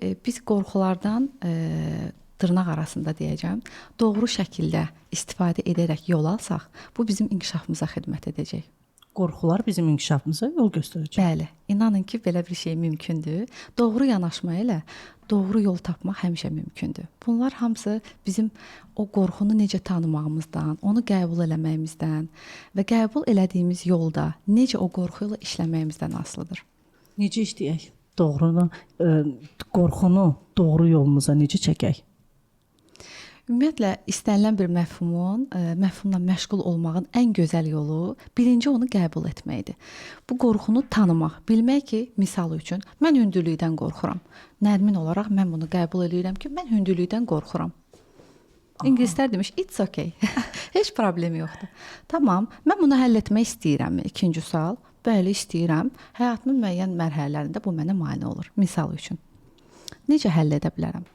Biz qorxulardan dırnaq arasında deyəcəm, doğru şəkildə istifadə edərək yol alsaq, bu bizim inkişafımıza xidmət edəcək. Qorxular bizim inkişafımıza yol göstərəcək. Bəli, inanın ki, belə bir şey mümkündür. Doğru yanaşma ilə doğru yol tapmaq həmişə mümkündür. Bunlar hamısı bizim o qorxunu necə tanımağımızdan, onu qəbul eləməyimizdən və qəbul elədiyimiz yolda necə o qorxu ilə işləməyimizdən asılıdır. Necə işləyək? Doğrunu, qorxunu doğru yolumuza necə çəkək? Ümumiyyətlə istənilən bir məfhumun, məfhumla məşğul olmağın ən gözəl yolu birinci onu qəbul etməkdir. Bu qorxunu tanımaq, bilmək ki, misal üçün mən hündürlükdən qorxuram. Nərmin olaraq mən bunu qəbul eləyirəm ki, mən hündürlükdən qorxuram. İngilislər demiş, it's okay. Heç problemi yoxdur. Tamam, mən bunu həll etmək istəyirəmmi? İkinci sual. Bəli, istəyirəm. Həyatımın müəyyən mərhələlərində bu mənə mane olur. Misal üçün. Necə həll edə bilərəm?